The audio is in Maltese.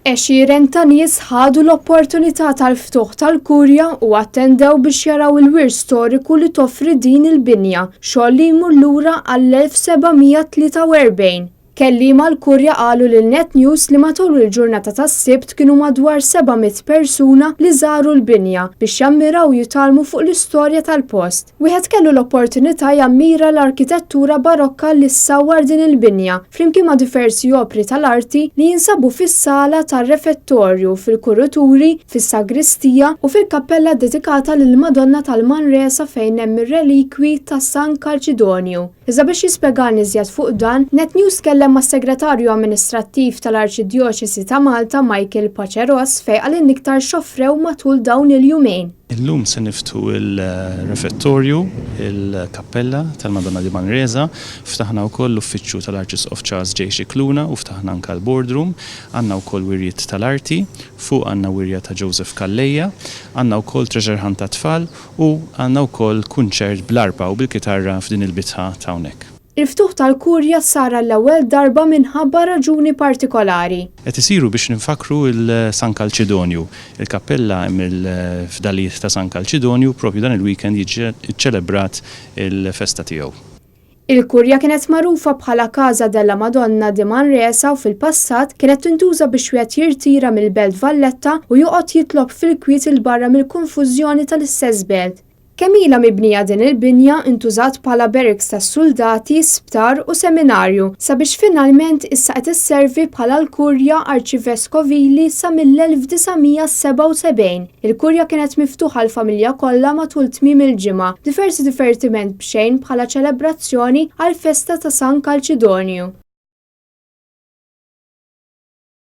Għexieren ta' nies ħadu l-opportunità tal-ftuħ tal-Kurja u attendew biex jaraw il-wirt storiku li toffri din il-binja, xogħol li jmur lura għall-1743. Kelliema għall-Kurja qalu lil Net News li matul il-ġurnata tas-Sibt kienu madwar 700 persuna li żaru l-binja biex jammiraw u jitgħallmu fuq l-istorja tal-post. Wieħed kellu l-opportunità jammira l-arkitettura barokka li ssawwar din il-binja, flimkien ma' diversi opri tal-arti li jinsabu fis-sala tar-refettorju, fil-kuruturi, fis-sagristija u fil-kappella ddedikata lill-Madonna tal-Manresa fejn hemm ir-relikwi ta' San Kalċidonju. Iżda biex jispjegalna iżjed fuq dan, Net News tkellem mas-Segretarju Amministrattiv tal-Arċidjoċesi ta' Malta Michael Paceros fejn qalilna iktar x'offrew matul dawn il-jumejn. Illum se niftħu l-refettorju, il-kappella tal-Madonna di Manresa. Ftaħna wkoll l-uffiċċju tal-Arċisqof Charles J. Scicluna u ftaħna anke l-boardroom. Għandna wkoll wirjiet tal-arti. Fuq għandna wirja ta' Joseph Calleja. Għandna wkoll treasure hunt tat-tfal u għandna wkoll kunċert bl-arpa u bil-kitarra f'din il-bitħa t'hawnhekk. Il-ftuħ tal-Kurja sar għall-ewwel darba minħabba raġuni partikolari. Qed isiru biex nfakkru l-San Kalċidonju. Il-kappella hemm il-fdalijiet ta' San Kalċidonju, propju dan il-weekend jiġi ċċelebrat il-festa tiegħu. Il-Kurja kienet magħrufa bħala Casa della Madonna di Manresa u fil-passat kienet tintuża biex wieħed jirtira mill-Belt Valletta u joqgħod jitlob fil-kwiet 'il barra mill-konfużjoni tal-istess belt. Kemm ilha mibnija din il-binja ntużat bħala barracks tas-suldati, sptar u seminarju, sabiex finalment issa qed isservi bħala l-Kurja Arċiveskovili sa mill-1977. Il-Kurja kienet miftuħa għall-familja kollha matul tmiem il-ġimgħa, b'diversi divertiment b'xejn bħala ċelebrazzjoni għall-festa ta' San Kalċidonju.